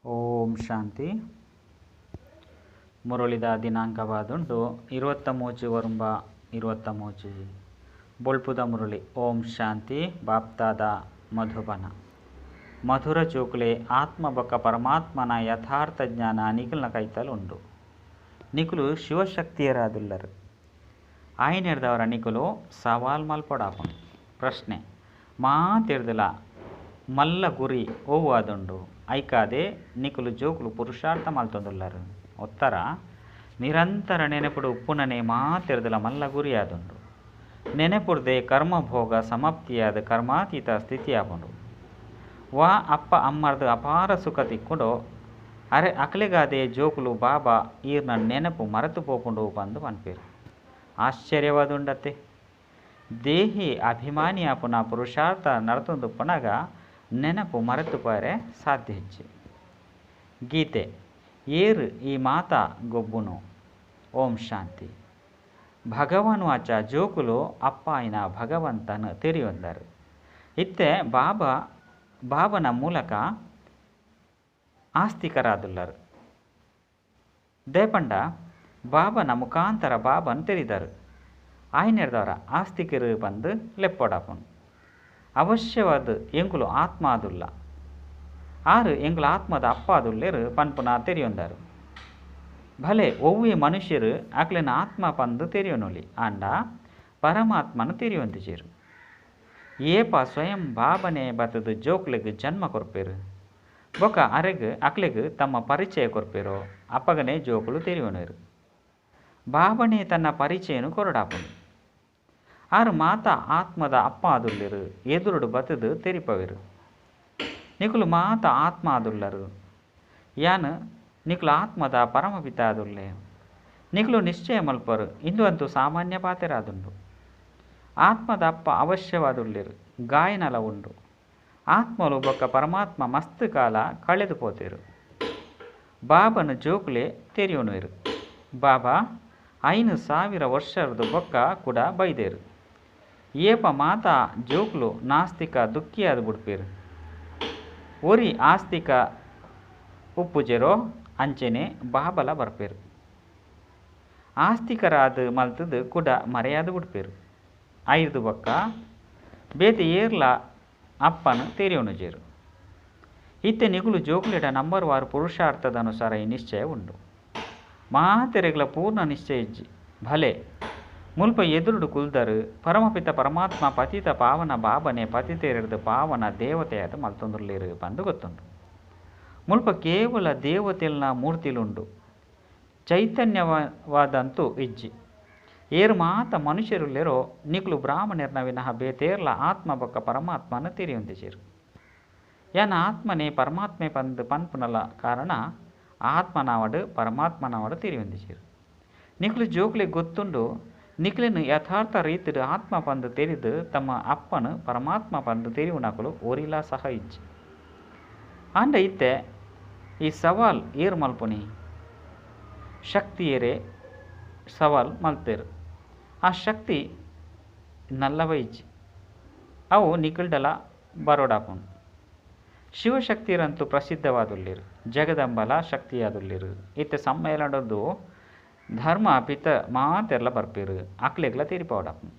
ಓಂ ಶಾಂತಿ. ಮುರಳಿದ ದಿನಾಂಕವಾದುಂಡು 23 ವರುಂಬ 23. ಬೊಳ್ಪುದ ಮುರಳಿ. ಓಂ ಶಾಂತಿ. ಬಾಪ್ತಾದ ಮಧುಬನ. ಮಧುರ ಚೋಕ್ಲೆ ಆತ್ಮ ಬೊಕ್ಕ ಪರಮಾತ್ಮನ ಯಥಾರ್ಥ ಜ್ಞಾನ ನಿಖಿಲ್ನ ಕೈತಲ್ ಉಂಡು. ನಿಕುಲು ಶಿವಶಕ್ತಿಯರಾದುಲ್ಲರು. ಆಯ್ನೆರ್ದವರ ನಿಕುಲು ಸವಾಲ್ ಮಲ್ಪೊಡಾಪುಂಡು. ಪ್ರಶ್ನೆ: ಮಾತೆರ್ದಲ ಮಲ್ಲ ಗುರಿ ಓವಾದುಂಡು? ಐಕಾದೆ ನಿಕುಲು ಜೋಕುಲು ಪುರುಷಾರ್ಥ ಮಲ್ತೊಂದುಲ್ಲರು. ಉತ್ತರ: ನಿರಂತರ ನೆನಪುಡು ಉಪ್ಪುನನೆ ಮಾತೆರ್ದಲ ಮಲ್ಲ ಗುರಿಯಾದುಂಡು. ನೆನಪುರ್ದೆ ಕರ್ಮಭೋಗ ಸಮಾಪ್ತಿಯಾದ ಕರ್ಮಾತೀತ ಸ್ಥಿತಿಯಾಪುಂಡು. ವಾ ಅಪ್ಪ ಅಮ್ಮರ್ದು ಅಪಾರ ಸುಖ ತಿಕ್ಕುಂಡೋ ಅರೆ ಅಕ್ಲೆಗಾದೆ ಜೋಕುಲು ಬಾಬಾ ಈರ್ನ ನೆನಪು ಮರೆತು ಪೋಪುಂಡು ಪಂದು ಪನ್ಪೇರು. ಆಶ್ಚರ್ಯವಾದುಂಡತೆ. ದೇಹಿ ಅಭಿಮಾನಿ ಆಪುನ ಪುರುಷಾರ್ಥ ನಡತೊಂದುಪ್ಪುನಗ ನೆನಪು ಮರೆತು ಪೋರೆ ಸಾಧ್ಯ ಇಜ್ಜಿ. ಗೀತೆ ಏರ್ ಈ ಮಾತಾ ಗೊಬ್ಬುನು. ಓಂ ಶಾಂತಿ. ಭಗವಾನ್ ವಾಚ ಜೋಕುಲು ಅಪ್ಪಾಯಿನ ಭಗವಂತನ ತೆರಿಯೊಂದರು. ಇತ್ತೆ ಬಾಬಾ ಬಾಬನ ಮೂಲಕ ಆಸ್ತಿಕರಾದುಲ್ಲರು. ದೇಪಂಡ ಬಾಬನ ಮುಖಾಂತರ ಬಾಬನ್ ತೆರಿದರು. ಆಯ್ನೆರ್ದವರ ಆಸ್ತಿಕರು ಬಂದು ಲೆಪ್ಪೊಡಾಪುಂಡು. ಅವಶ್ಯವಾದ ಎಂಕುಲು ಆತ್ಮ ಆದುಲ್ಲ. ಆರು ಎಂಕುಲು ಆತ್ಮದ ಅಪ್ಪ ಆದುಲ್ಲೇರು ಪನ್ಪುನ ತೆರಿಯೊಂದರು. ಭಲೆ ಒವ್ವೆ ಮನುಷ್ಯರು ಅಕ್ಲೆನ ಆತ್ಮ ಪಂದು ತೆರಿಯೊನೊಲಿ ಆಂಡ ಪರಮಾತ್ಮನ ತೆರಿಯೊಂದಿಜೆರು. ಏಪ ಸ್ವಯಂ ಬಾಬನೆ ಬತ್ತದ ಜೋಕ್ಲೆಗ್ ಜನ್ಮ ಕೊರ್ಪೇರು ಬೊಕ ಅರೆಗ್ ಅಕ್ಲೆಗ್ ತಮ್ಮ ಪರಿಚಯ ಕೊರ್ಪೇರೋ ಅಪ್ಪಗನೆ ಜೋಕುಲು ತೆರಿಯೊನೇರು. ಬಾಬನೆ ತನ್ನ ಪರಿಚಯನು ಕೊರಡಾಪುಂಡು. ಆರು ಮಾತಾ ಆತ್ಮದ ಅಪ್ಪ ಆದುಲ್ಲೇರು ಎದುರುಡು ಬತ್ತದ ತೆರಿಪವೇರು. ನಿಕುಲು ಮಾತಾ ಆತ್ಮ ಆದುಲ್ಲರು. ಯಾನ್ ನಿಕುಲು ಆತ್ಮದ ಪರಮಪಿತ ಆದುಲ್ಲೆ. ನಿಕುಲು ನಿಶ್ಚಯ ಮಲ್ಪರು ಇಂದು ಅಂತೂ ಸಾಮಾನ್ಯ ಪಾತೆರಾದುಂಡು. ಆತ್ಮದ ಅಪ್ಪ ಅವಶ್ಯವಾದುಲ್ಲೇರು ಗಾಯನಲ ಉಂಡು. ಆತ್ಮಲು ಬೊಕ್ಕ ಪರಮಾತ್ಮ ಮಸ್ತ್ ಕಾಲ ಕಳೆದು ಪೋತೇರು. ಬಾಬನ ಜೋಕುಲೆ ತೆರಿಯೊನುವೆರು. ಬಾಬಾ 5000 ವರ್ಷರ್ದು ಬೊಕ್ಕ ಕೂಡ ಬೈದೇರು. ಏಪ ಮಾತಾ ಜೋಕುಲು ನಾಸ್ತಿಕ ದುಃಖಿಯಾದ ಬುಡ್ಪೇರು. ಒರಿ ಆಸ್ತಿಕ ಉಪ್ಪುಜೆರೋ ಅಂಚೆನೆ ಬಾಬಲ ಬರ್ಪೇರು. ಆಸ್ತಿಕರಾದ ಮಲ್ತದ ಕೂಡ ಮರೆಯಾದ ಬುಡ್ಪೇರು. ಐದು ಬೊಕ್ಕ ಬೇತೆ ಏರ್ಲ ಅಪ್ಪನ ತೆರಿಯೊನುಜೆರು. ಇತ್ತೆ ನಿಕುಲು ಜೋಕುಲೆಡ ನಂಬರ್ ವಾರು ಪುರುಷಾರ್ಥದ ಅನುಸಾರ ಈ ನಿಶ್ಚಯ ಉಂಡು. ಮಾತೆರೆಗ್ಲ ಪೂರ್ಣ ನಿಶ್ಚಯ ಇಜ್ಜಿ. ಭಲೆ ಮುಲ್ಪ ಎದುರುಡು ಕುಲ್ದರು ಪರಮಪಿತ ಪರಮಾತ್ಮ ಪತಿತ ಪಾವನ ಬಾಬನೆ ಪತಿತೆರೆರ್ದು ಪಾವನ ದೇವತೆಯಾದ ಮಲ್ತೊಂದುಲ್ಲೇರು ಪಂದು ಗೊತ್ತುಂಡು. ಮುಲ್ಪ ಕೇವಲ ದೇವತೆಲ್ನ ಮೂರ್ತಿಲುಂಡು, ಚೈತನ್ಯವಾದಂತೂ ಇಜ್ಜಿ. ಏರು ಮಾತ ಮನುಷ್ಯರುಲ್ಲೇರೋ ನಿಕುಲು ಬ್ರಾಹ್ಮಣರ್ನ ವಿನಃ ಬೇತೇರ್ಲ ಆತ್ಮ ಬೊಕ್ಕ ಪರಮಾತ್ಮನ ತೆರಿಯೊಂದಿಜೆರು. ಯಾನ ಆತ್ಮನೇ ಪರಮಾತ್ಮೆ ಪಂದು ಪನ್ಪುನಲ ಕಾರಣ ಆತ್ಮನಾವಡು ಪರಮಾತ್ಮನಾವಡು ತೆರಿಯೊಂದಿಜೆರು. ನಿಕುಲು ಜೋಕ್ಲೆ ಗೊತ್ತುಂಡು ನಿಕ್ಲೆನ್ ಯಥಾರ್ಥ ರೀತಿಡು ಆತ್ಮ ಪಂದು ತೆರಿದು ತಮ್ಮ ಅಪ್ಪನು ಪರಮಾತ್ಮ ಪಂದು ತೆರಿಯುನಕುಲು ಒರಿಲ ಸಹ ಇಜ್ಜಿ. ಆಂಡ ಇತ್ತೆ ಈ ಸವಾಲ್ ಏರು ಮಲ್ಪುನಿ ಶಕ್ತಿಯೇರೆ ಸವಾಲ್ ಮಲ್ತೇರು. ಆ ಶಕ್ತಿ ನಲ್ಲವ ಇಜ್ಜಿ. ಅವು ನಿಕಲ್ಡಲ ಬರೋಡಾಪುಂಡು. ಶಿವಶಕ್ತಿಯರಂತೂ ಪ್ರಸಿದ್ಧವಾದುಲ್ಲೇರು, ಜಗದಂಬಲ ಶಕ್ತಿಯಾದುಲ್ಲೇರು. ಇತ್ತೆ ಸಮ್ಮೇಳನದ್ದು ಧರ್ಮ ಪಿತ ಮಾತೆರ್ಲ ಬರ್ಪೇರು ಅಕ್ಲೆಗ್ಲ ತೆರಿಪೋಡಾಪುಂಡು.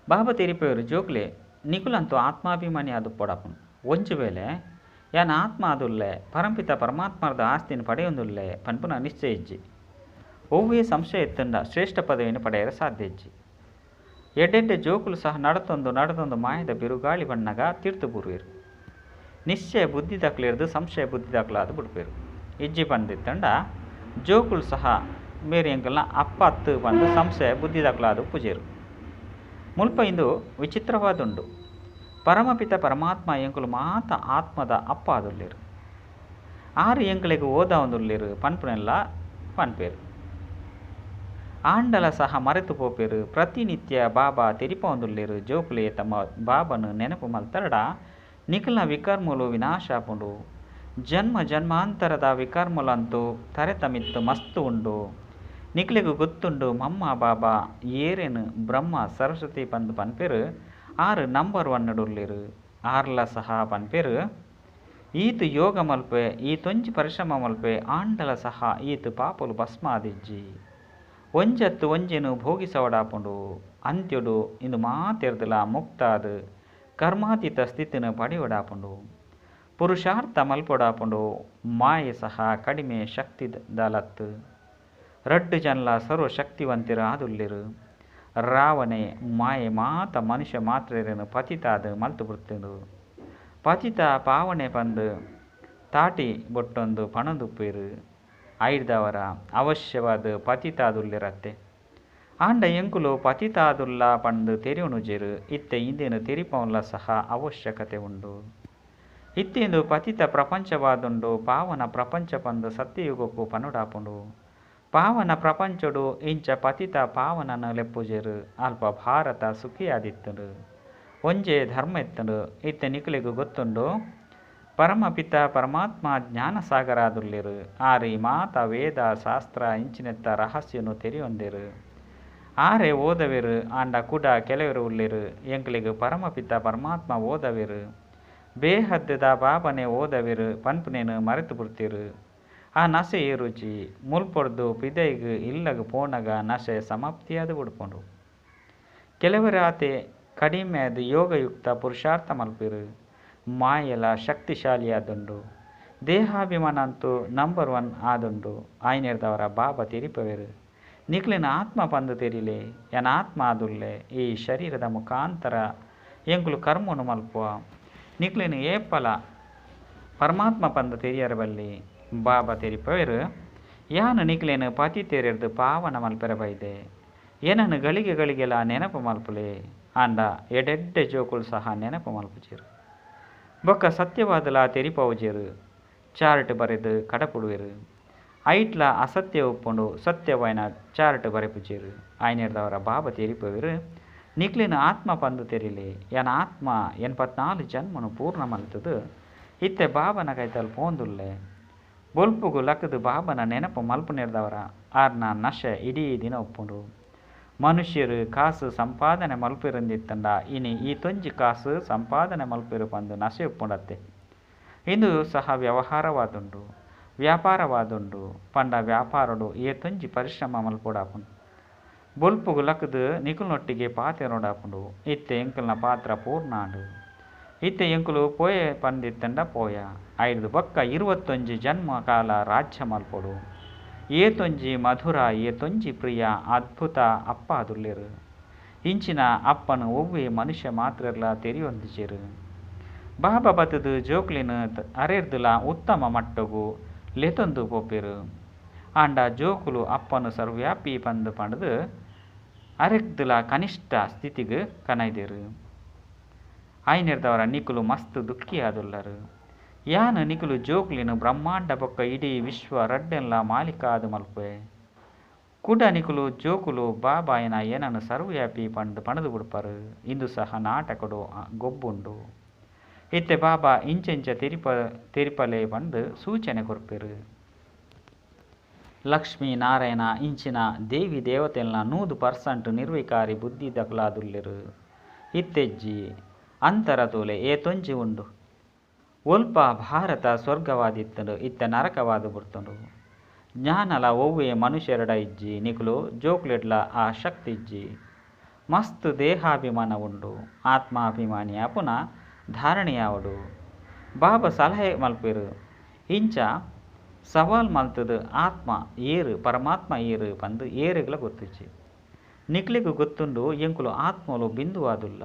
ಬಾಬಾ ತೆರಿಪೇರು ಜೋಕ್ಲೆ ನಿಕುಲಂತೂ ಆತ್ಮಾಭಿಮಾನಿ ಅದು ಪೋಡಾಪುಂಡು. ಒಂಜಿ ವೇಳೆ ಯಾನ್ ಆತ್ಮ ಆದುಲ್ಲೆ ಪರಂಪಿತ ಪರಮಾತ್ಮರದ ಆಸ್ತಿನ ಪಡೆಯೊಂದುಲ್ಲೆ ಪನ್ಪುನ ನಿಶ್ಚಯ ಇಜ್ಜಿ. ಒವ್ವೇ ಸಂಶಯ ಇತ್ತಂಡ ಶ್ರೇಷ್ಠ ಪದವಿಯನ್ನು ಪಡೆಯಲು ಸಾಧ್ಯ ಇಜ್ಜಿ. ಎಡ್ಡೆಡ್ಡೆ ಜೋಕುಲು ಸಹ ನಡತೊಂದು ನಡತೊಂದು ಮಾಯದ ಬಿರುಗಾಳಿ ಬಣ್ಣಗ ತೀರ್ತು ಬೂರುವೆರು. ನಿಶ್ಚಯ ಬುದ್ಧಿ ದಾಖಲೆರ್ದು ಸಂಶಯ ಬುದ್ಧಿ ದಾಖಲಾದ ಬಿಡ್ಪೇರು. ಇಜ್ಜಿ ಪಂದಿತ್ತಂಡ ಜೋಕುಲು ಸಹ ಮೇರಿ ಎಂಕಲ್ನ ಅಪ್ಪ ಅತ್ತು ಪಂದು ಸಂಶಯ ಬುದ್ಧಿ ದಾಖಲಾದ ಪೂಜೆರು. ಮುಲ್ಪ ಇಂದು ವಿಚಿತ್ರವಾದುಂಡು. ಪರಮಪಿತ ಪರಮಾತ್ಮ ಎಂಕುಲು ಮಾತ ಆತ್ಮದ ಅಪ್ಪ ಆದುಲ್ಲೇರು. ಆರು ಎಂಕಲೆಗ್ ಓದಾವೊಂದುಲ್ಲೇರು ಪನ್ಪುನೆಲ್ಲ ಪನ್ಪೇರು. ಆಂಡಲ ಸಹ ಮರೆತು ಪೋಪೇರು. ಪ್ರತಿನಿತ್ಯ ಬಾಬಾ ತೆರಿಪೊಂದುಲ್ಲೇರು. ಜೋಕುಲೆ ತಮ್ಮ ಬಾಬನು ನೆನಪು ಮಲ್ತರಡ ನಿಖಿಲ್ನ ವಿಕರ್ಮಲು ವಿನಾಶ ಆಪುಂಡು. ಜನ್ಮ ಜನ್ಮಾಂತರದ ವಿಕರ್ಮಲಂತೂ ತರೆತಮಿತ್ತು ಮಸ್ತು ಉಂಡು. ನಿಕ್ಲೆಗ್ ಗೊತ್ತುಂಡು ಮಮ್ಮ ಬಾಬಾ ಏರೇನು ಬ್ರಹ್ಮ ಸರಸ್ವತಿ ಪಂದು ಪನ್ಪೇರು. ಆರು ನಂಬರ್ 1 ಉಲ್ಲೇರು. ಆರ್ಲ ಸಹ ಪನ್ಪೇರು. ಈತ್ ಯೋಗ ಮಲ್ಪೆ, ಈತೊಂಜಿ ಪರಿಶ್ರಮ ಮಲ್ಪೆ, ಆಂಡಲ ಸಹ ಈತ್ ಪಾಪಲು ಭಸ್ಮ ಆದಿಜ್ಜಿ. ಒಂಜತ್ತು ಒಂಜೆನು ಭೋಗಿಸವಡಾಪುಂಡು. ಅಂತ್ಯಡು ಇಂದು ಮಾತೆರ್ದಲ ಮುಕ್ತಾದ ಕರ್ಮಾತೀತ ಸ್ಥಿತಿನ ಪಡೆಯೊಡಾಪುಂಡು. ಪುರುಷಾರ್ಥ ಮಲ್ಪೊಡಾಪುಂಡು. ಮಾಯೆ ಸಹ ಕಡಿಮೆ ಶಕ್ತಿ ದಲತ್ತು. ರಡ್ಡು ಜನಲ ಸರ್ವಶಕ್ತಿವಂತೆರು ಆದುಲ್ಲೆರು. ರಾವಣೆ ಮಾಯೆ ಮಾತ ಮನುಷ್ಯ ಮಾತ್ರೆರೆನು ಪತಿತಾದ ಮಲ್ತು ಬಿಡ್ತುಂಡು. ಪತಿತ ಪಾವನೆ ಪಂದು ತಾಟಿ ಬೊಟ್ಟೊಂದು ಪಣೊಂದುಪ್ಪೇರು. ಐಡ್ದವರ ಅವಶ್ಯವಾದ ಪತಿತಾದುಲ್ಲೆರತ್ತೆ. ಆಂಡ ಎಂಕುಲು ಪತಿತಾದುಲ್ಲ ಪಂದು ತೆರಿಯೊಣುಜೆರು. ಇತ್ತೆ ಇಂದೇನು ತೆರಿಪವನ್ಲ ಸಹ ಅವಶ್ಯಕತೆ ಉಂಡು. ಇತ್ತೆಂದು ಪತಿತ ಪ್ರಪಂಚವಾದುಂಡು. ಪಾವನ ಪ್ರಪಂಚ ಪಂದು ಸತ್ಯಯುಗಕ್ಕೂ ಪಣೊಡಾಪುಂಡು. ಪಾವನ ಪ್ರಪಂಚಡು ಇಂಚ ಪತಿತ ಪಾವನನ ಲೆಪ್ಪುಜೆರು. ಅಲ್ಪ ಭಾರತ ಸುಖಿಯಾದಿತ್ತುಂಡು. ಒಂಜೆ ಧರ್ಮ ಇತ್ತುಂಡು. ಇತ್ತೆ ನಿಕುಲೆಗು ಗೊತ್ತುಂಡು. ಪರಮಪಿತ ಪರಮಾತ್ಮ ಜ್ಞಾನಸಾಗರಾದುಲ್ಲೆರು. ಆರಿ ಮಾತ ವೇದ ಶಾಸ್ತ್ರ ಇಂಚಿನೆತ್ತ ರಹಸ್ಯನು ತೆರಿಯೊಂದೆರು. ಆರೆ ಓದವೆರು. ಆಂಡ ಕುಡ ಕೆಲವರು ಉಲ್ಲೆರು. ಎಂಕುಲೆಗು ಪರಮಪಿತ ಪರಮಾತ್ಮ ಓದವೆರು. ಬೇಹದ್ದದ ಬಾಬನೆ ಓದವೆರು ಪನ್ಪುನೇನು ಮರೆತು ಬಿಡ್ತೇರು. ಆ ನಸೆ ಏರುಜಿ. ಮುಲ್ಪೊರ್ದು ಪಿದೈಗು ಇಲ್ಲಗು ಪೋನಗ ನಶೆ ಸಮಾಪ್ತಿಯಾದ ಬಿಡ್ಪುಂಡು. ಕೆಲವರಾತೆ ಕಡಿಮೆದ ಯೋಗಯುಕ್ತ ಪುರುಷಾರ್ಥ ಮಲ್ಪೆರು. ಮಾಯೆಲ ಶಕ್ತಿಶಾಲಿಯಾದುಂಡು. ದೇಹಾಭಿಮಾನ ಅಂತೂ ನಂಬರ್ 1 ಆದುಂಡು. ಆಯ್ನೆರ್ದವರ ಬಾಬಾ ತೆರಿಪವೆರು. ನಿಕ್ಲಿನ ಆತ್ಮ ಪಂದು ತೆರಿಲೆ. ಎನ ಆತ್ಮ ಆದುಲ್ಲೆ. ಈ ಶರೀರದ ಮುಖಾಂತರ ಎಂಕುಲು ಕರ್ಮನು ಮಲ್ಪುವ. ನಿಕ್ಲಿನ ಏಪಲ ಪರಮಾತ್ಮ ಪಂದು ತೆರಿಯರ ಬಲ್ಲಿ. ಬಾಬಾ ತೆರಿಪವೆರು. ಯಾನು ನಿಕ್ಲೇನು ಪತಿ ತೆರೆರ್ದು ಪಾವನ ಮಲ್ಪೆರ ಬೈದೆ. ಏನನ್ನು ಗಳಿಗೆ ಗಳಿಗೆಲ ನೆನಪು ಮಲ್ಪುಲೆ. ಆಂಡ ಎಡೆಡ್ಡೆ ಜೋಕುಲು ಸಹ ನೆನಪು ಮಲ್ಪುಜೆರು. ಬೊಕ್ಕ ಸತ್ಯವಾದಲ ತೆರಿಪವುಜೆರು. ಚಾರ್ಟ್ ಬರೆದು ಕಡಪುಡುವೆರು. ಐಟ್ಲ ಅಸತ್ಯ ಉಪ್ಪುಂಡು. ಸತ್ಯವಾಯಿನ ಚಾರ್ಟ್ ಬರೆಪುಜೆರು. ಆಯ್ನೆರ್ದವರ ಬಾಬಾ ತೆರಿಪವೆರು. ನಿಕ್ಲಿನ ಆತ್ಮ ಪಂದು ತೆರಿಲೆ. ಎನ ಆತ್ಮ 84 ಜನ್ಮನು ಪೂರ್ಣ ಮಲ್ತದು. ಇತ್ತೆ ಬಾಬನ ಕೈತಲ್ ಪೋಂದುಲ್ಲೆ. ಬೊಲ್ಪುಗು ಲಕದು ಬಾಬನ ನೆನಪು ಮಲ್ಪುನೆರ್ದವರ ಆರ್ನ ನಶೆ ಇಡೀ ದಿನ ಉಪ್ಪುಂಡು. ಮನುಷ್ಯರು ಕಾಸು ಸಂಪಾದನೆ ಮಲ್ಪೆರಂದಿತ್ತಂಡ ಇನಿ ಈ ತೊಂಜಿ ಕಾಸು ಸಂಪಾದನೆ ಮಲ್ಪೆರು ಪಂದು ನಶೆ ಉಪ್ಪುಂಡತ್ತೆ. ಇಂದು ಸಹ ವ್ಯವಹಾರವಾದುಂಡು, ವ್ಯಾಪಾರವಾದುಂಡು. ಪಂಡ ವ್ಯಾಪಾರಡು ಏತೊಂಜಿ ಪರಿಶ್ರಮ ಮಲ್ಪೊಡಾಪುಂಡು. ಬೊಲ್ಪುಗು ಲಕದು ನಿಕುಲ್ನೊಟ್ಟಿಗೆ ಪಾತೆರೊಡಾಪುಂಡು. ಇತ್ತೆ ಎಂಕಲ್ನ ಪಾತ್ರ ಪೂರ್ಣಾಂಡು. ಇತ್ತೆ ಎಂಕುಲು ಪೋಯೆ ಪಂದಿತ್ತಂಡ ಪೋಯ. ಐದು ಬೊಕ್ಕ 21 ಜನ್ಮ ಕಾಲ ರಾಜ್ಯ ಮಲ್ಪೊಡು. ಏತೊಂಜಿ ಮಧುರ ಏತೊಂಜಿ ಪ್ರಿಯ ಅದ್ಭುತ ಅಪ್ಪ ಆದುಲ್ಲೆರು. ಇಂಚಿನ ಅಪ್ಪನು ಒವ್ವೆ ಮನುಷ್ಯ ಮಾತ್ರರ್ಲ ತೆರಿಯೊಂದಿಜೆರು. ಬಾಬಾ ಬತ್ತದು ಜೋಕ್ಲಿನ ಅರೆರ್ದುಲ ಉತ್ತಮ ಮಟ್ಟಗು ಲೆತೊಂದು ಪೋಪೆರು. ಆಂಡ ಜೋಕುಲು ಅಪ್ಪನು ಸರ್ವ್ಯಾಪಿ ಪಂದು ಪಂಡದು ಅರೆಗ್ದುಲ ಕನಿಷ್ಠ ಸ್ಥಿತಿಗು ಕನೈದೆರು. ಆಯ್ನೆರ್ದವರ ನಿಕುಲು ಮಸ್ತ್ ದುಃಖಿಯಾದುಲ್ಲರು. ಯಾನು ನಿಕುಲು ಜೋಕ್ಲಿನ ಬ್ರಹ್ಮಾಂಡ ಬೊಕ್ಕ ಇಡೀ ವಿಶ್ವ ರಡ್ಡೆನ್ಲ ಮಾಲೀಕಾದು ಮಲ್ಪೆ. ಕುಡ ನಿಕುಲು ಜೋಕುಲು ಬಾಬಾಯನ ಏನನ್ನು ಸರ್ವವ್ಯಾಪಿ ಪಂದು ಪಣದು ಬಿಡ್ಪಾರು. ಇಂದು ಸಹ ನಾಟಕಡು ಗೊಬ್ಬುಂಡು. ಇತ್ತೆ ಬಾಬಾ ಇಂಚೆಂಚ ತೆರಿಪಲೆ ಪಂದು ಸೂಚನೆ ಕೊರ್ಪೆರು. ಲಕ್ಷ್ಮೀ ನಾರಾಯಣ ಇಂಚಿನ ದೇವಿ ದೇವತೆಲ್ನ 100% ನಿರ್ವಿಕಾರಿ ಬುದ್ಧಿ ದಕಲಾದುಲ್ಲೆರು. ಇತ್ತೆಜ್ಜಿ ಅಂತರ ತೋಲೆ ಏತೊಂಜಿ ಉಂಡು. ಒಲ್ಪ ಭಾರತ ಸ್ವರ್ಗವಾದಿತ್ತಂಡು ಇತ್ತ ನರಕವಾದ ಬಿಡ್ತಂಡು. ಜ್ಞಾನಲ ಒವ್ವೆ ಮನುಷ್ಯರಡ ಇಜ್ಜಿ. ನಿಕುಲು ಜೋಕ್ಲೆಡ್ಲ ಆ ಶಕ್ತಿ ಇಜ್ಜಿ. ಮಸ್ತ್ ದೇಹಾಭಿಮಾನ ಉಂಡು. ಆತ್ಮಾಭಿಮಾನಿ ಅಪುನ ಧಾರಣೆಯಾವಡು. ಬಾಬಾ ಸಲಹೆ ಮಲ್ಪೆರು. ಇಂಚ ಸವಾಲ್ ಮಲ್ತದು ಆತ್ಮ ಏರು ಪರಮಾತ್ಮ ಏರು ಪಂದು ಏರೆಗ್ಲ ಗೊತ್ತುಜ್ಜಿ. ನಿಕ್ಲೆಗು ಗೊತ್ತುಂಡು ಎಂಕುಲು ಆತ್ಮಲು ಬಿಂದುವಾದುಲ್ಲ.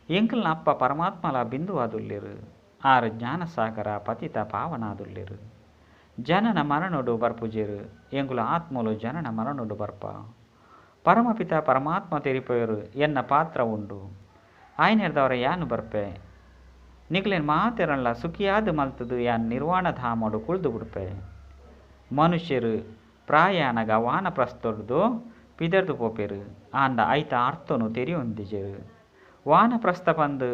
ಎಂಕಲ್ನ ಅಪ್ಪ ಪರಮಾತ್ಮಲ ಬಿಂದುವಾದುಲ್ಲೆರು. ಆರು ಜ್ಞಾನಸಾಗರ ಪತಿತ ಪಾವನಾದುಲ್ಲೆರು. ಜನನ ಮರಣೋಡು ಬರ್ಪುಜೆರು. ಎಂಕುಲು ಆತ್ಮಲು ಜನನ ಮರಣೋಡು ಬರ್ಪ. ಪರಮಪಿತ ಪರಮಾತ್ಮ ತೆರಿಪೆರು ಎನ್ನ ಪಾತ್ರ ಉಂಡು. ಆಯ್ನೆರ್ದವರ ಯಾನು ಬರ್ಪೆ. ನಿಕ್ಲೇನ್ ಮಾತೆರಲ್ಲ ಸುಖಿಯಾದ ಮಲ್ತದು ಯಾನ್ ನಿರ್ವಾಣ ಧಾಮಡು ಕುಳ್ದು ಬಿಡ್ಪೆ. ಮನುಷ್ಯರು ಪ್ರಾಯಾನಗ ವಾನಪ್ರಸ್ಥೊಡ್ದು ಪಿದರ್ದು ಪೋಪೆರು. ಆಂಡ ಐತ ಅರ್ಥನು ತೆರಿಯೊಂದಿಜೆರು. ವಾನಪ್ರಸ್ಥ ಪಂದು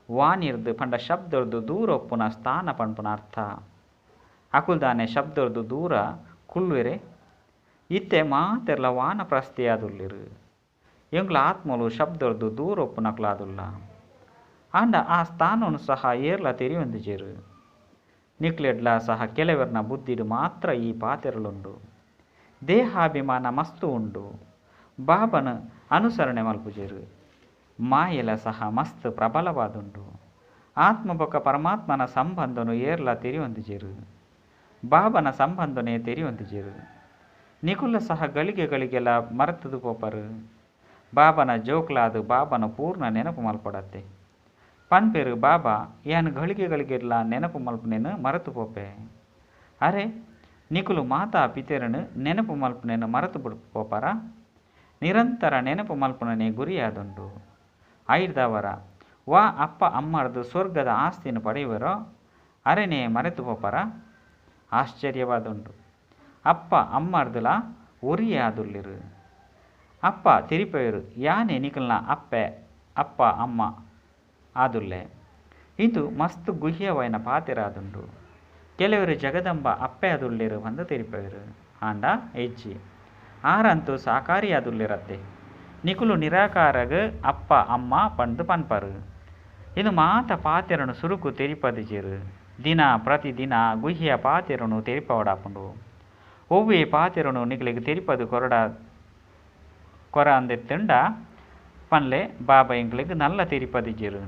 ವಾನಿರ್ದು ಪಂಡ ಶಬ್ದೊರ್ದು ದೂರ ಒಪ್ಪುನ ಸ್ಥಾನ ಪನ್ಪುನ ಅರ್ಥ. ಅಕುಲ್ದಾನೆ ಶಬ್ದೊರ್ದು ದೂರ ಕುಳ್ಳುವೆರೆ. ಇತ್ತೆ ಮಾತೆರ್ಲ ವಾನಪ್ರಸ್ಥಿಯಾದುಲ್ಲೆರು. ಎಂಕ್ಲ ಆತ್ಮಲು ಶಬ್ದೊರ್ದು ದೂರ ಒಪ್ಪುನಕ್ಲಾದುಲ್ಲ. ಆಂಡ ಆ ಸ್ಥಾನನು ಸಹ ಏರ್ಲ ತೆರಿಯೊಂದಿಜೆರು. ನಿಕ್ಲೆಡ್ಲ ಸಹ ಕೆಲವರ್ನ ಬುದ್ಧಿಡ್ ಮಾತ್ರ ಈ ಪಾತೆರಲುಂಡು. ದೇಹಾಭಿಮಾನ ಮಸ್ತ್ ಉಂಡು. ಬಾಬಾನ ಅನುಸರಣೆ ಮಲ್ಪುಜೆರು. ಮಾಯೆಲ ಸಹ ಮಸ್ತ್ ಪ್ರಬಲವಾದುಂಡು. ಆತ್ಮ ಬೊಕ್ಕ ಪರಮಾತ್ಮನ ಸಂಬಂಧನು ಏರ್ಲ ತೆರಿಯೊಂದಿಜೆರು. ಬಾಬನ ಸಂಬಂಧನೇ ತೆರಿಯೊಂದಿಜೆರು. ನಿಕುಲ ಸಹ ಗಳಿಗೆ ಗಳಿಗೆಲ ಮರೆತುದು ಪೋಪರು. ಬಾಬನ ಜೋಕ್ಲಾದ್ ಬಾಬನ ಪೂರ್ಣ ನೆನಪು ಮಲ್ಪಡತ್ತೆ. ಪನ್ಪೆರು ಬಾಬಾ ಯಾನ್ ಗಳಿಗೆ ಗಳಿಗೆಡ್ಲ ನೆನಪು ಮಲ್ಪುನೇನು ಮರೆತು ಪೋಪೆ. ಅರೆ ನಿಕುಲು ಮಾತಾ ಪಿತೆರನು ನೆನಪು ಮಲ್ಪುನೇನು ಮರೆತು ಪೋಪರ. ನಿರಂತರ ನೆನಪು ಮಲ್ಪುನನೆ ಗುರಿಯಾದುಂಡು. ಐಡ್ದಾವರ ವಾ ಅಪ್ಪ ಅಮ್ಮರ್ದು ಸ್ವರ್ಗದ ಆಸ್ತಿನ ಪಡೆಯುವರೋ ಅರೆನೇ ಮರೆತು ಪೋಪರ. ಆಶ್ಚರ್ಯವಾದುಂಡು. ಅಪ್ಪ ಅಮ್ಮರ್ದುಲ ಒರಿಯಾದುಲ್ಲಿರು. ಅಪ್ಪ ತೆರಿಪೆಯರು ಯಾನೆ ನಿಕಲ್ನ ಅಪ್ಪೆ ಅಪ್ಪ ಅಮ್ಮ ಆದುಲ್ಲೆ. ಇಂದು ಮಸ್ತ್ ಗುಹ್ಯವಾಯಿನ ಪಾತೆರಾದುಂಡು. ಕೆಲವರು ಜಗದಂಬ ಅಪ್ಪೆ ಆದುಲ್ಲೆರು ಪಂದು ತೆರಿಪೆಯರು. ಆಂಡ ಹೆಜ್ಜೆ ಆರಂತೂ ಸಾಕಾರಿಯಾದುಲ್ಲೆರತ್ತೆ. ನಿಕುಲು ನಿರಾಕಾರಗ್ ಅಪ್ಪ ಅಮ್ಮ ಪಂದು ಪನ್ಪರು. ಇದು ಮಾತ ಪಾತೆರನು ಸುರುಕು ತೆರಿಪದಿಜೆರು. ದಿನ ಪ್ರತಿದಿನ ಗುಹ್ಯ ಪಾತೆರನು ತೆರಿಪವಡಾಪುಂಡು. ಒವ್ವೇ ಪಾತೆರನು ನಿಕಲೆಗ್ ತೆರಿಪದು ಕೊರಡ ಕೊರಂದೆತ್ತುಂಡ ಪನ್ಲೆ ಬಾಬಾ ಎಂಕ್ಲೆಗ್ ನಲ್ಲ ತೆರಿಪದಿಜೆರು.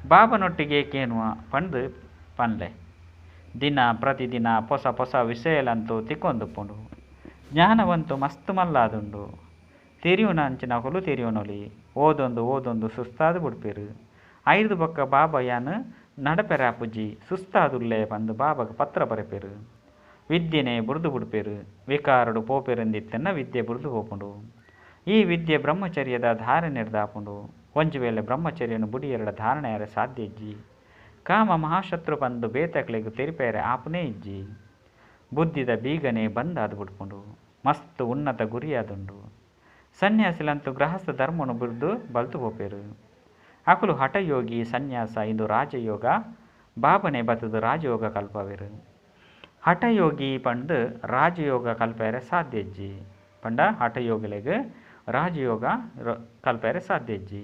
ಬಾಬನೊಟ್ಟಿಗೆ ಕೇನುವ ಪಂದು ಪನ್ಲೆ. ದಿನ ಪ್ರತಿದಿನ ಪೊಸ ಪೊಸ ವಿಷಯಲಂತೂ ತಿಕ್ಕೊಂದುಪ್ಪುಂಡು. ಜ್ಞಾನವಂತೂ ಮಸ್ತ್ ಮಲ್ಲಾದುಂಡು. ತೆರಿಯುನ ಅಂಚಿನಕುಲು ತೆರಿಯೊನೊಲಿ. ಓದೊಂದು ಓದೊಂದು ಸುಸ್ತಾದ್ ಬುಡ್ಪೆರು. ಐರ್ದು ಬೊಕ್ಕ ಬಾಬಾ ಯಾನ್ ನಡಪೆರಾಪುಜಿ ಸುಸ್ತಾದುಲ್ಲೆ ಪಂದು ಬಾಬಾಗ್ ಪತ್ರ ಬರೆಪೆರು. ವಿದ್ಯೆನೆ ಬುಡ್ದು ಬುಡ್ಪೆರು. ವಿಕಾರಡು ಪೋಪೆರೆಂದಿತ್ತನ್ನ ವಿದ್ಯೆ ಬುಡ್ದು ಪೋಪುಂಡು. ಈ ವಿದ್ಯೆ ಬ್ರಹ್ಮಚರ್ಯದ ಧಾರಣೆಡ್ದಾಪುಂಡು. ಒಂಜಿ ವೇಳೆ ಬ್ರಹ್ಮಚರ್ಯನು ಬುಡಿಯೆರಡ ಧಾರಣೆ ಆರೆ ಸಾಧ್ಯ ಇಜ್ಜಿ. ಕಾಮ ಮಹಾಶತ್ರು ಪಂದು ಬೇತಕ್ಲೆಗ್ ತೆರಿಪೆರೆ ಆಪುನೇ ಇಜ್ಜಿ. ಬುದ್ಧಿದ ಬೀಗನೆ ಬಂದಾದ್ ಬುಡ್ಪುಂಡು. ಮಸ್ತ್ ಉನ್ನತ ಗುರಿಯಾದುಂಡು. ಸನ್ಯಾಸಿಲಂತೂ ಗೃಹಸ್ಥ ಧರ್ಮನು ಬುಡ್ದು ಬಲ್ತು ಪೋಪೆರು. ಅಕುಲು ಹಠಯೋಗಿ ಸನ್ಯಾಸ ಇಂದು ರಾಜಯೋಗ ಬಾಬನೆ ಬತ್ತದು ರಾಜಯೋಗ ಕಲ್ಪವೆರು. ಹಠಯೋಗಿ ಪಂದು ರಾಜಯೋಗ ಕಲ್ಪೆರೆ ಸಾಧ್ಯ ಇಜ್ಜಿ. ಪಂಡ ಹಠಯೋಗಿಲೆಗ್ ರಾಜಯೋಗ ಕಲ್ಪೆರೆ ಸಾಧ್ಯ ಇಜ್ಜಿ.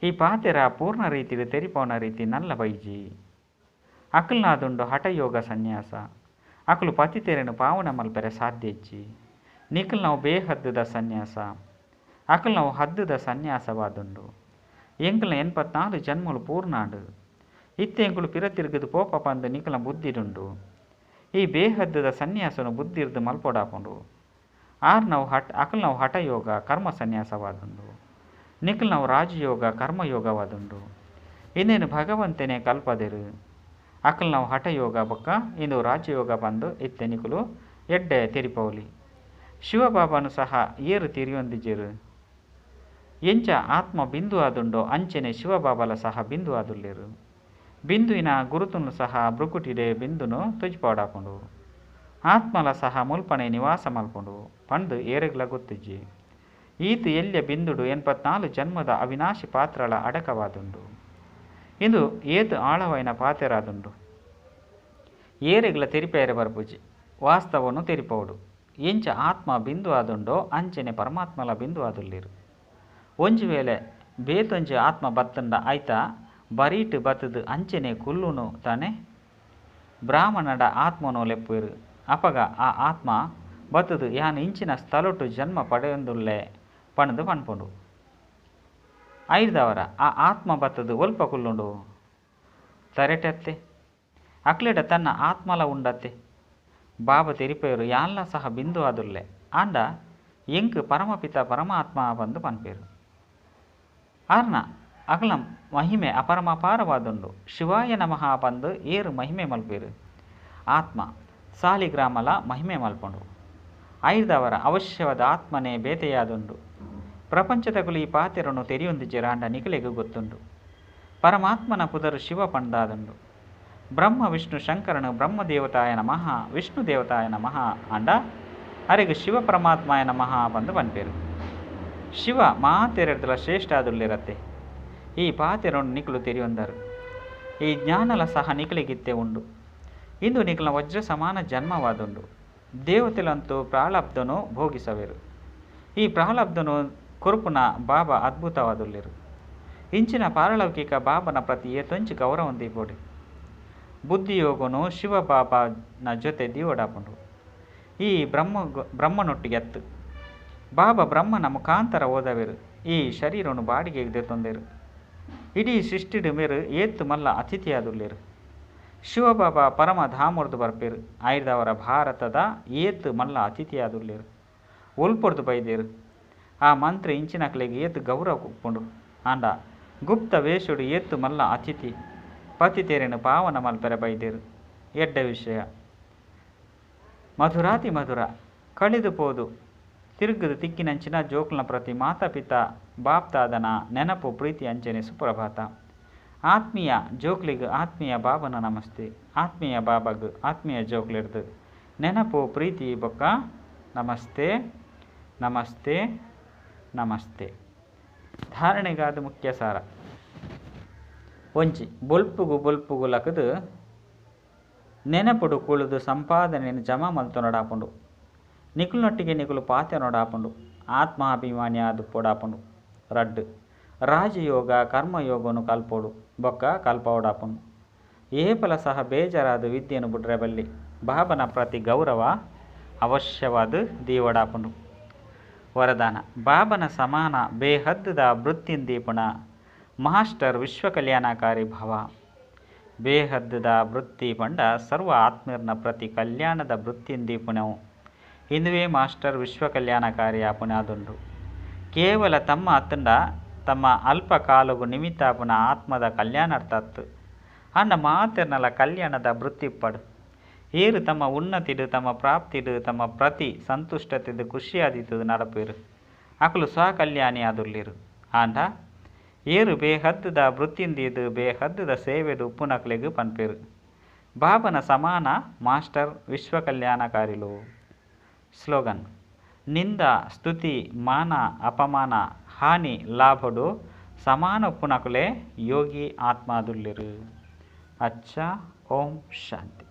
ಈ ಪಾತೆರ ಪೂರ್ಣ ರೀತಿಡ್ ತೆರಿಪವನ ರೀತಿ ನಲ್ಲ ಬೈಜಿ. ಅಕಲ್ನಾದುಂಡು ಹಠಯೋಗ ಸನ್ಯಾಸ. ಅಕಲು ಪತಿತೆರೆನು ಪಾವನ ಮಲ್ಪೆರೆ ಸಾಧ್ಯ ಇಜ್ಜಿ. ನಿಕಲ್ನವು ಬೇಹದ್ದುದ ಸನ್ಯಾಸ. ಅಕಲ್ನವು ಹದ್ದುದ ಸನ್ಯಾಸವಾದುಂಡು. ಎಂಕಲ್ನ 84 ಜನ್ಮಲು ಪೂರ್ಣಾಂಡು. ಇತ್ತೆ ಎಂಕುಲು ಪಿರ ತಿರುಗದು ಪೋಪ ಪಂದು ನಿಕಲ್ನ ಬುದ್ಧಿಡುಂಡು. ಈ ಬೇಹದ್ದುದ ಸನ್ಯಾಸನು ಬುದ್ಧಿರ್ದು ಮಲ್ಪೊಡಾಪುಂಡು. ಆರ್ನವು ಹಠ ಅಕಲ್ನವು ಹಠಯೋಗ ಕರ್ಮ ಸನ್ಯಾಸವಾದುಂಡು. ನಿಕಲ್ನವು ರಾಜಯೋಗ ಕರ್ಮಯೋಗವಾದುಂಡು. ಇಂದೇನು ಭಗವಂತನೇ ಕಲ್ಪದೆರು. ಅಕಲ್ನವು ಹಠಯೋಗ ಬೊಕ್ಕ ಇಂದು ರಾಜಯೋಗ ಬಂದು ಇತ್ತೆ ನಿಕುಲು ಎಡ್ಡೆ ತೆರಿಪೌಲಿ. ಶಿವಬಾಬಾನು ಸಹ ಏರು ತೆರಿಯೊಂದಿಜೆರು. ಎಂಚ ಆತ್ಮ ಬಿಂದು ಆದುಂಡೋ ಅಂಚನೆ ಶಿವಬಾಬಾಲ ಸಹ ಬಿಂದು ಆದುಲ್ಲೆರು. ಬಿಂದುವಿನ ಗುರುತುನು ಸಹ ಬ್ರುಕುಟಿಡೆ ಬಿಂದುನು ತೊಜಿಪಾಡಾಪುಂಡು. ಆತ್ಮಲ ಸಹ ಮುಲ್ಪನೆ ನಿವಾಸ ಮಲ್ಪುಂಡು ಪಂದು ಏರೆಗ್ಲ ಗೊತ್ತಿಜ್ಜಿ. ಈತ ಎಲ್ಯ ಬಿಂದುಡು 84 ಜನ್ಮದ ಅವಿನಾಶಿ ಪಾತ್ರಳ ಅಡಕವಾದುಂಡು. ಇಂದು ಏತು ಆಳವಾಯಿನ ಪಾತೆರಾದುಂಡು. ಏರೆಗ್ಲ ತೆರಿಪೇರೆ ಬರ್ಪುಜಿ. ವಾಸ್ತವನು ತೆರಿಪೌಡು. ಎಂಚ ಆತ್ಮ ಬಿಂದು ಆದುಂಡೋ ಅಂಚನೆ ಪರಮಾತ್ಮಲ ಬಿಂದು ಆದುಲ್ಲೆರು. ಒಂಜಿ ವೇಳೆ ಬೇತೊಂಜಿ ಆತ್ಮ ಬತ್ತಂಡ ಆಯ್ತಾ ಬರೀಟ್ ಬತ್ತದು ಅಂಚನೆ ಕುಲ್ಲುನು ತಾನೆ. ಬ್ರಾಹ್ಮಣಡ ಆತ್ಮನು ಲೆಪ್ಪುವೆರು. ಅಪಗ ಆ ಆತ್ಮ ಬತ್ತದು ಯಾನ್ ಇಂಚಿನ ಸ್ಥಳಟು ಜನ್ಮ ಪಡೆಯೊಂದುಲ್ಲೆ ಪಂದು ಪನ್ಪುಂಡು. ಐರ್ದವರ ಆ ಆತ್ಮ ಬತ್ತದು ಒಲ್ಪ ಕುಲ್ಲುಂಡು ತರೆಟತ್ತೆ. ಅಕ್ಲೆಡ ತನ್ನ ಆತ್ಮಲ ಉಂಡತ್ತೆ. ಬಾಬಾ ತೆರಿಪೆಯರು ಯಾನ್ಲ ಸಹ ಬಿಂದು ಆದುಲ್ಲೆ. ಆಂಡ ಎಂಕ್ ಪರಮಪಿತ ಪರಮಾತ್ಮ ಬಂದು ಪನ್ಪೆರು. ಆರ್ನ ಅಕಲ್ನ ಮಹಿಮೆ ಅಪರಮಪಾರವಾದುಂಡು. ಶಿವಾಯ ನಮಃ ಪಂದು ಏರು ಮಹಿಮೆ ಮಲ್ಪೆರು. ಆತ್ಮ ಸಾಲಿಗ್ರಾಮಲ ಮಹಿಮೆ ಮಲ್ಪುಂಡು. ಐರ್ದವರ ಅವಶ್ಯವಾದ ಆತ್ಮನೇ ಬೇತೆಯಾದುಂಡು. ಪ್ರಪಂಚದಕುಲು ಈ ಪಾತೆರನು ತೆರಿಯೊಂದಿಜೆರು. ಆಂಡ ನಿಕಲೆಗ್ ಗೊತ್ತುಂಡು. ಪರಮಾತ್ಮನ ಪುದರು ಶಿವ ಪಂದಾದುಂಡು. ಬ್ರಹ್ಮ ವಿಷ್ಣು ಶಂಕರನು ಬ್ರಹ್ಮದೇವತಾಯ ನಮಃ ವಿಷ್ಣು ದೇವತಾಯ ನಮಃ ಆಂಡ ಅರೆಗ್ ಶಿವ ಪರಮಾತ್ಮಾಯ ನಮಃ ಪಂದು ಪನ್ಪೆರು. ಶಿವ ಮಾತೆರೆಡ್ದಲ ಶ್ರೇಷ್ಠ ಆದುಲ್ಲೆರತ್ತೆ. ಈ ಪಾತೆರನು ನಿಕುಲು ತೆರಿಯೊಂದರು. ಈ ಜ್ಞಾನಲ ಸಹ ನಿಕಲೆಗಿತ್ತೆ ಉಂಡು. ಇಂದು ನಿಕಲ್ನ ವಜ್ರ ಸಮಾನ ಜನ್ಮವಾದುಂಡು. ದೇವತೆಲಂತೂ ಪ್ರಾಲಬ್ಧನು ಭೋಗಿಸವೆರು. ಈ ಪ್ರಾಲಬ್ಧನು ಕೊರುಪುನ ಬಾಬಾ ಅದ್ಭುತವಾದುಲ್ಲೆರು. ಇಂಚಿನ ಪಾರಲೌಕಿಕ ಬಾಬನ ಪ್ರತಿ ಏತೊಂಜಿ ಗೌರವ ದೀಪೊಡಿ. ಬುದ್ಧಿಯೋಗನು ಶಿವಬಾಬಾನ ಜೊತೆ ದೀವೊಡಾಪುಂಡು. ಈ ಬ್ರಹ್ಮನೊಟ್ಟಿಗೆ ಅತ್ತು. ಬಾಬಾ ಬ್ರಹ್ಮನ ಮುಖಾಂತರ ಓದವೆರು. ಈ ಶರೀರನು ಬಾಡಿಗೆಗ್ ದೆತೊಂದೆರು. ಇಡೀ ಸೃಷ್ಟಿಡ್ ಮೇರು ಏತ್ ಮಲ್ಲ ಅತಿಥಿಯಾದುಲ್ಲೆರು. ಶಿವಬಾಬಾ ಪರಮಧಾಮೊರ್ದು ಬರ್ಪೆರು. ಆಯ್ದವರ ಭಾರತದ ಏತ್ ಮಲ್ಲ ಅತಿಥಿಯಾದುಲ್ಲೆರು. ಒಲ್ಪೊರ್ದು ಬೈದೆರು. ಆ ಮಂತ್ರಿ ಇಂಚಿನಕ್ಲೆಗ್ ಏತ್ ಗೌರವ ಉಪ್ಪುಂಡು. ಆಂಡ ಗುಪ್ತ ವೇಷಡ್ ಏತ್ ಮಲ್ಲ ಅತಿಥಿ ಪತಿತೆರೆನ್ ಪಾವನ ಮಲ್ಪೆರೆ ಬೈದೆರು. ಎಡ್ಡೆ ವಿಷಯ. ಮಧುರಾತಿ ಮಧುರ ಕಳೆದು ಪೋದು ತಿರುಗುದು ತಿಕ್ಕಿನಂಚಿನ ಜೋಕ್ಲನ ಪ್ರತಿ ಮಾತಾ ಪಿತಾ ಬಾಪ್ದಾದನ ನೆನಪು ಪ್ರೀತಿ ಅಂಚನೆ ಸುಪ್ರಭಾತ. ಆತ್ಮೀಯ ಜೋಕ್ಲೆಗ್ ಆತ್ಮೀಯ ಬಾಬನ ನಮಸ್ತೆ. ಆತ್ಮೀಯ ಬಾಬಾಗ್ ಆತ್ಮೀಯ ಜೋಕ್ಲೆರ್ದ್ ನೆನಪು ಪ್ರೀತಿ ಬೊಕ್ಕ ನಮಸ್ತೆ ನಮಸ್ತೆ ನಮಸ್ತೆ. ಧಾರಣೆಗಾದ ಮುಖ್ಯ ಸಾರ. ಒಂಜಿ ಬೊಲ್ಪುಗು ಬೊಲ್ಪುಗು ಲಕುದು ನೆನಪುಡು ಕುಳುದು ಸಂಪಾದನೆನ್ ಜಮಾ ಮಲ್ತೊನೊಡಾಪುಂಡು. ನಿಕುಲ್ನೊಟ್ಟಿಗೆ ನಿಕುಲು ಪಾತೆರೊಡಾಪುಂಡು. ಆತ್ಮಾಭಿಮಾನಿ ಆದ್ ಪೊಡಾಪುಂಡು. ರಡ್ಡ್ ರಾಜಯೋಗ ಕರ್ಮಯೋಗನು ಕಲ್ಪೊಡು ಬೊಕ್ಕ ಕಲ್ಪಾವೊಡಾಪುಂಡು. ಏಪಲ ಸಹ ಬೇಜಾರಾದ್ ವಿದ್ಯೆನ್ ಬುಡ್ರೆ ಬಲ್ಲಿ. ಬಾಬನ ಪ್ರತಿ ಗೌರವ ಅವಶ್ಯವಾದ್ ದೀವೊಡಾಪುಂಡು. ವರದಾನ ಬಾಬನ ಸಮಾನ ಬೇಹದ್ದುದ ವೃತ್ತಿನ್ ದೀಪುನ ಮಾಸ್ಟರ್ ವಿಶ್ವ ಕಲ್ಯಾಣಕಾರಿ ಭವ. ಬೇಹದ್ದುದ ವೃತ್ತಿ ಪಂಡ ಸರ್ವ ಆತ್ಮೀರ್ನ ಪ್ರತಿ ಕಲ್ಯಾಣದ ವೃತ್ತಿನ್ ದೀಪುನವು. ಇಂದುವೇ ಮಾಸ್ಟರ್ ವಿಶ್ವ ಕಲ್ಯಾಣಕಾರಿ ಆಪುನಾದುಂಡು. ಕೇವಲ ತಮ್ಮ ಅತ್ತಂಡ ತಮ್ಮ ಅಲ್ಪ ಕಾಲೊಗು ನಿಮಿತ್ತಾಪುನ ಆತ್ಮದ ಕಲ್ಯಾಣಾರ್ಥಾತ್. ಆಂಡ ಮಾತೆರ್ನಲ ಕಲ್ಯಾಣದ ವೃತ್ತಿ ಇಪ್ಪಡು. ಏರು ತಮ್ಮ ಉನ್ನತಿಡ್ ತಮ್ಮ ಪ್ರಾಪ್ತಿಡ್ ತಮ್ಮ ಪ್ರತಿ ಸಂತುಷ್ಟತೆಡ್ ಖುಷಿಯಾದಿತ್ತುದು ನಡಪುವೆರು. ಅಕುಲು ಸ್ವಕಲ್ಯಾಣಿ ಆದುಲ್ಲೆರು. ಆಂಡ ಏರು ಬೇಹದ್ದುದ ವೃತ್ತಿಂದೀದ್ ಬೇಹದ್ದುದ ಸೇವೆಡ್ ಉಪ್ಪುನಕ್ಲೆಗ್ ಪನ್ಪೆರು. ಬಾಬನ ಸಮಾನ ಮಾಸ್ಟರ್ ವಿಶ್ವ ಕಲ್ಯಾಣಕಾರಿಲು. ಸ್ಲೋಗನ್ ನಿಂದ ಸ್ತುತಿ ಮಾನ ಅಪಮಾನ ಹಾನಿ ಲಾಭಡು ಸಮಾನ ಉಪ್ಪುನಕುಲೇ ಯೋಗಿ ಆತ್ಮಾದುಲ್ಲೆರು. ಅಚ್ಚಾ ಓಂ ಶಾಂತಿ.